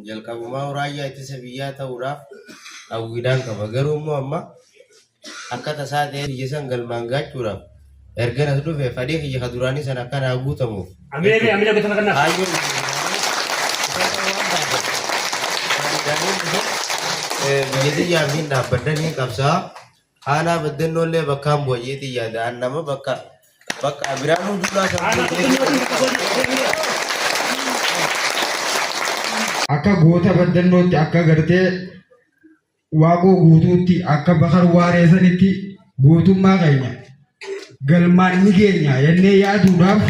Jalqabumaa raayyaa ittisa biyyaa ta'uudhaaf hawwiidhaan qaba. Garuu immoo amma akka tasaa ta'ee biyya san galmaan gaachuudhaaf ergan as dhufe fedhii kiyya ka duraanii san akka naa guutamuuf Amilee amilee gosa kanaa. kaayyoon isaan waan taatan isaaniin dhufe biyya tiyyaaf hin dhaabbadhan hin qabsaa. Aanaa Baddannoo illee bakkaan bu'a jeetii yaada. An nama bakka bakka Abiraamuu Juulaa san Aanaa Baddannootiin bakka bu'a. Akka goota Baddannootti, akka gartee Waaqoo Guutuutti, akka Bakar Waaree sanitti gootummaa keenya galmaan ni geenya jennee yaaduudhaaf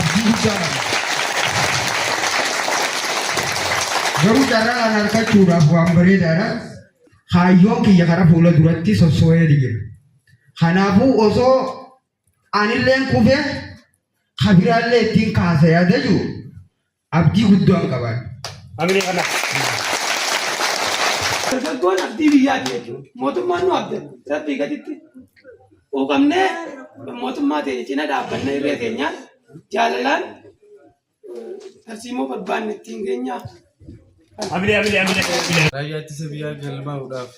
abdii guddaa qabna. Garuu carraa kana argachuudhaaf waan bareedaadha. Kaayyoon kiyya karaa fuula duratti sossoo'ee jira. Kanaafuu osoo anilleen kufee kabiraallee ittiin kaasa yaada jiru abdii guddaan qabaan. Amilee kana. Dargaggoon abdii biyyaati jechuudha. Mootummaan nu abdanna. Rabbii gaditti quuqamnee mootummaa teenya cina dhaabbannee irree teenyaan jaalalaan tarsiimoo barbaanne ittiin geenyaa. Amilee amilee amilee amilee. Raayyaa ittisa biyyaa galmaa'uudhaaf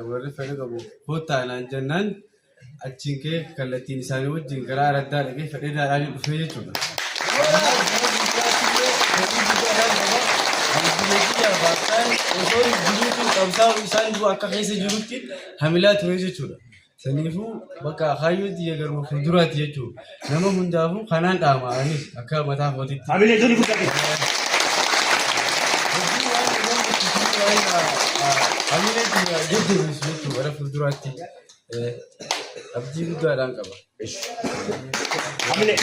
warri fedha qabu kottaa naan jennaan achiin ka'ee kallattiin isaanii wajjin gara araddaa dhaqee fedhee daadhaan dhufee jechuudha. Osoo jiruutu qabsaa'u isaan jiru akka keessa jirutti hamilaa ture jechuudha. Saniifuu bakka kaayyoo tiyya garuma fuulduraatti jechuudha. Nama hundaafuu kanaan dhaama anis akka mataa kootitti. Amilee tuni guddate. Hamilee tiyya jajjabeessu jechuudha gara fuulduraatti. Abdii guddaadhaan qaba. Amilee.